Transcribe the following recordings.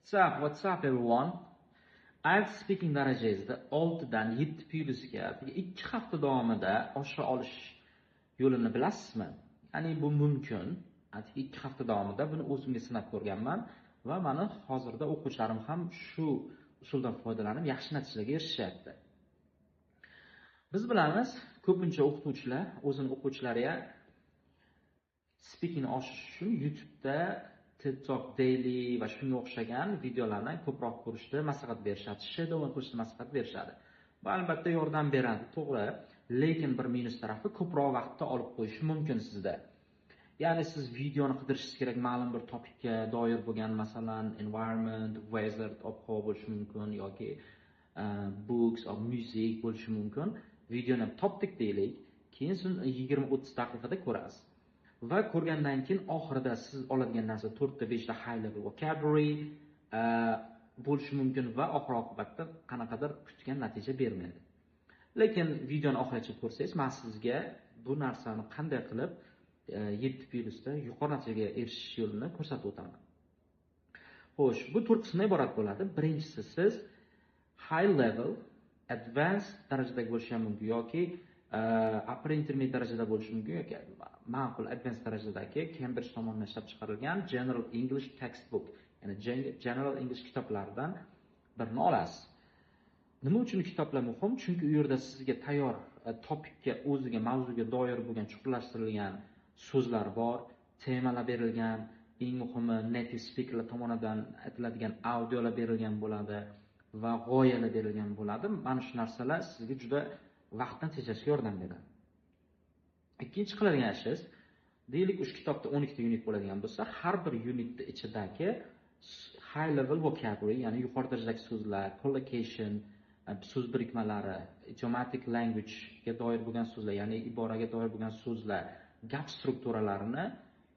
What's up, what's up, everyone? IELTS speaking darajangizda 6 dan 7 plyusga 2 hafta davomida oshira olish yo'lini bilasizmi? Ya'ni bu mumkin. 2 hafta davomida buni o'zimga sinab ko'rganman va mani hozirda o'quvchilarim ham shu usuldan foydalanib yaxshi natijalarga erishishyapti. Biz bilamiz, ko'pincha o'qituvchilar o'zini o'quvchilariga speakingni oshirish uchun YouTube'da TED Talk Daily va shunga o'xshagan videolardan ko'proq ko'rishni maslahat berishadi, shadowing qilishni maslahat berishadi. Bu albatta yordam beradi, to'g'ri, lekin bir minus tarafi ko'proq vaqtni olib qo'yishi mumkin sizda. Ya'ni siz videoni qidirishingiz kerak, ma'lum bir topikka doir bo'lgan, masalan, environment, weather, ob-havo bo'lishi mumkin yoki books or music bo'lishi mumkin. Videoni topdik deylik, keyin siz 20-30 daqiqada ko'rasiz. Va ko'rgandan keyin oxirida siz oladigan narsa 4 ta 5 ta high level vocabulary bo'lishi mumkin va oxir oqibatda qanaqadir kutgan natija bermaydi. Lekin videoni oxirigacha ko'rsangiz, men sizga bu narsani qanday qilib 7 plyusda yuqori natijaga erishish yo'lini ko'rsatib o'taman. Xo'sh, bu 4 qismdan iborat bo'ladi. Birinchisi, siz high level, advanced darajadagi bo'lishi ham mumkin yoki upper intermediate darajada bo'lishi mumkin yoki ma'qul advanced darajadagi Cambridge tomonidan ishlab chiqarilgan General English Textbook, ya'ni General English kitoblaridan birini olasiz. Nima uchun kitoblar muhim? Chunki u yerda sizga tayyor topikka, o'ziga, mavzuga doir bo'lgan chuqurlashtirilgan so'zlar bor, temalar berilgan, eng muhimi native speakerlar tomonidan aytiladigan audiolar berilgan bo'ladi va g'oyalar berilgan bo'ladi. Mana shu narsalar sizga juda vaqtdan tejashga yordam beradi. Ikkinchi qiladigan ishingiz, deylik, uch kitobda 12 ta unit bo'ladigan bo'lsa, har bir unitni ichidagi high level vocabulary, ya'ni yuqori darajadagi so'zlar, collocation, so'z birikmalari, idiomatic language ga doir bo'lgan so'zlar, ya'ni iboraga doir bo'lgan so'zlar, gap strukturalarini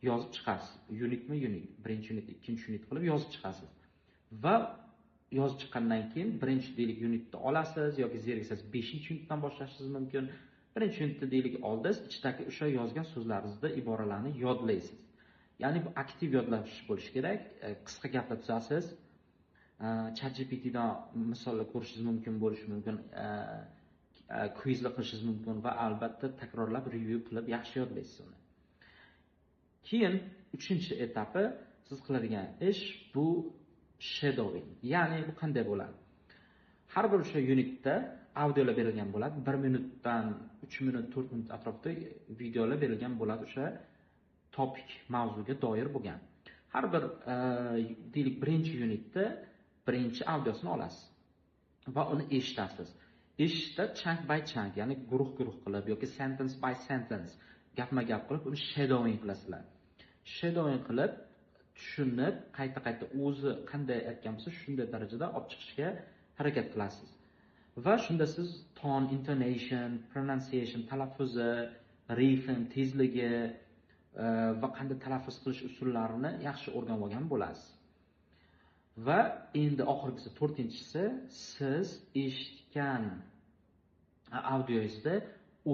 yozib chiqasiz. Unitma unit, birinchi unit, ikkinchi unit qilib yozib chiqasiz. Va yozib chiqqandan keyin birinchi, deylik, unitni olasiz yoki zeriksangiz 5-unitdan boshlashingiz mumkin. Birinchi unitni, deylik, oldingiz, ichidagi o'sha yozgan so'zlaringizni, iboralarni yodlaysiz. Ya'ni bu aktiv yodlash bo'lishi kerak. Qisqa gaplar tuzasiz. ChatGPTdan misollar ko'rishingiz mumkin bo'lishi mumkin. Quizlar qilishingiz mumkin va albatta takrorlab review qilib yaxshi yodlaysiz uni. Keyin uchinchi etapi, siz qiladigan ish bu shadowing. Ya'ni bu qanday bo'ladi? Har bir o'sha unitda audiolar berilgan bo'ladi. 1 minutdan 3 minut, 4 minut atrofida videolar berilgan bo'ladi o'sha topik, mavzuga doir bo'lgan. Har bir deylik, birinchi unitda birinchi audiosini olasiz va uni eshitasiz. Eshitishda chunk by chunk, ya'ni guruh-guruh qilib yoki sentence by sentence, gapma-gap qilib uni shadowing qilasizlar. Shadowing qilib, tushunib, qayta-qayta o'zi qanday aytgan bo'lsa, shunday darajada olib chiqishga harakat qilasiz. Va shunda siz tone, intonation, pronunciation, talaffuzi, ritm, tezligi va qanday talaffuz qilish usullarini yaxshi o'rganib olgan bo'lasiz. Va endi oxirgisi, to'rtinchisi, siz eshitgan audioyingizda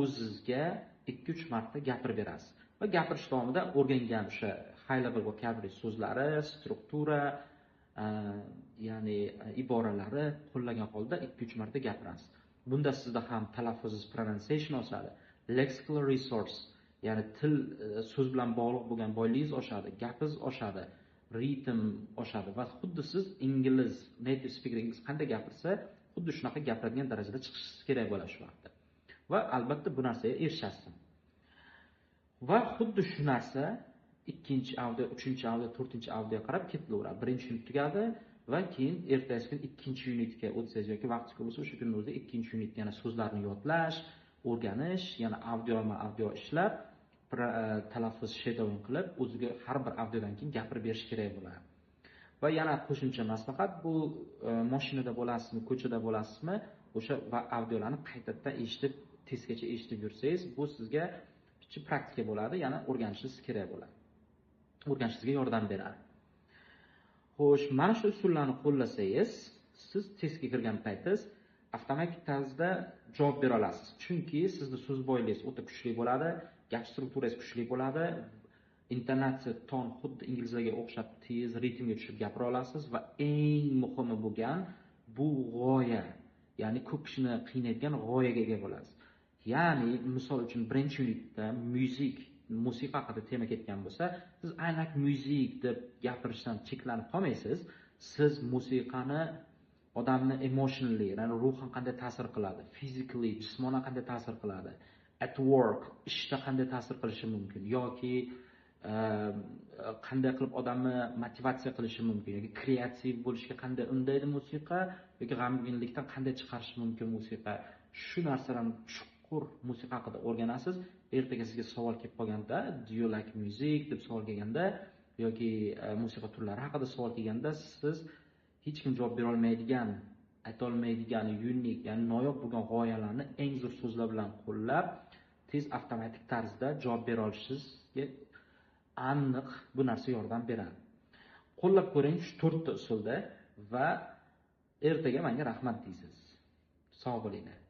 o'zizga 2-3 marta gapirib berasiz. Va gapirish davomida o'rgangan o'sha high level vocabulary so'zlari, struktura, ya'ni iboralari qo'llagan holda 2-3 marta gapirasiz. Bunda sizda ham talaffuz, pronunciation oshadi, lexical resource, ya'ni til, so'z bilan bog'liq bo'lgan boyligingiz oshadi, gapingiz oshadi, ritm oshadi va xuddi siz ingliz, native speaker ingliz qanday gapirsa, xuddi shunaqa gapiradigan darajada chiqishingiz kerak bo'ladi shu vaqtda. Va albatta bu narsaga erishasiz. Va xuddi shu narsa ikkinchi audio, uchinchi audio, to'rtinchi audio qarab ketilaveradi. Birinchi unit tugadi va keyin ertasi kun ikkinchi unitga o'tsangiz yoki vaqti ko'p bo'lsa o'sha kunning o'zida ikkinchi unitga yana so'zlarni yodlash, o'rganish, yana audioma audio ishlab, talaffuz, shadowing qilib, o'ziga har bir audiodan keyin gapirib berish kerak bo'ladi. Va yana qo'shimcha maslahat, bu mashinada bo'lasizmi, ko'chada bo'lasizmi, o'sha va audiolarni qaytadan eshitib, tezgacha eshitib yursangiz, bu sizga kichik praktika bo'ladi, yana o'rganishingiz kerak bo'ladi. O'rganishingizga yordam beradi. Xo'sh, mana shu usullarni qo'llasangiz, siz testga kirgan paytingiz avtomatik tarzda javob bera olasiz. Chunki sizni so'z boyligingiz o'ta kuchli bo'ladi, gap strukturangiz kuchli bo'ladi. Intonatsiya, ton xuddi inglizlarga o'xshab tez ritmga tushib gapira olasiz va eng muhimi bo'lgan bu g'oya, ya'ni ko'p kishini qiynaydigan g'oyaga ega bo'lasiz. Ya'ni misol uchun birinchi unitda music, musiqa haqida tema ketgan bo'lsa, siz "I like music" deb gapirishdan cheklanib qolmaysiz. Siz musiqani odamni emotionally, ya'ni ruhan qanday ta'sir qiladi, physically, jismonan qanday ta'sir qiladi, at work, ishda qanday ta'sir qilishi mumkin yoki qanday qilib odamni motivatsiya qilishi mumkin yoki kreativ bo'lishga qanday undaydi musiqa yoki g'amginlikdan qanday chiqarishi mumkin musiqa. Shu narsalarni chuqur musiqa haqida o'rganasiz. Ertaga sizga savol kelib qolganda, "Do you like music?" deb savol kelganda yoki musiqa turlari haqida savol kelganda, siz hech kim javob bera olmaydigan, aytolmaydigan unique, ya'ni noyob bo'lgan g'oyalarni eng zo'r so'zlar bilan qo'llab, tez avtomatik tarzda javob bera olishingizga aniq bu narsa yordam beradi. Qo'llab ko'ring shu to'rtta usulda va ertaga menga rahmat deysiz. Sog' bo'linglar.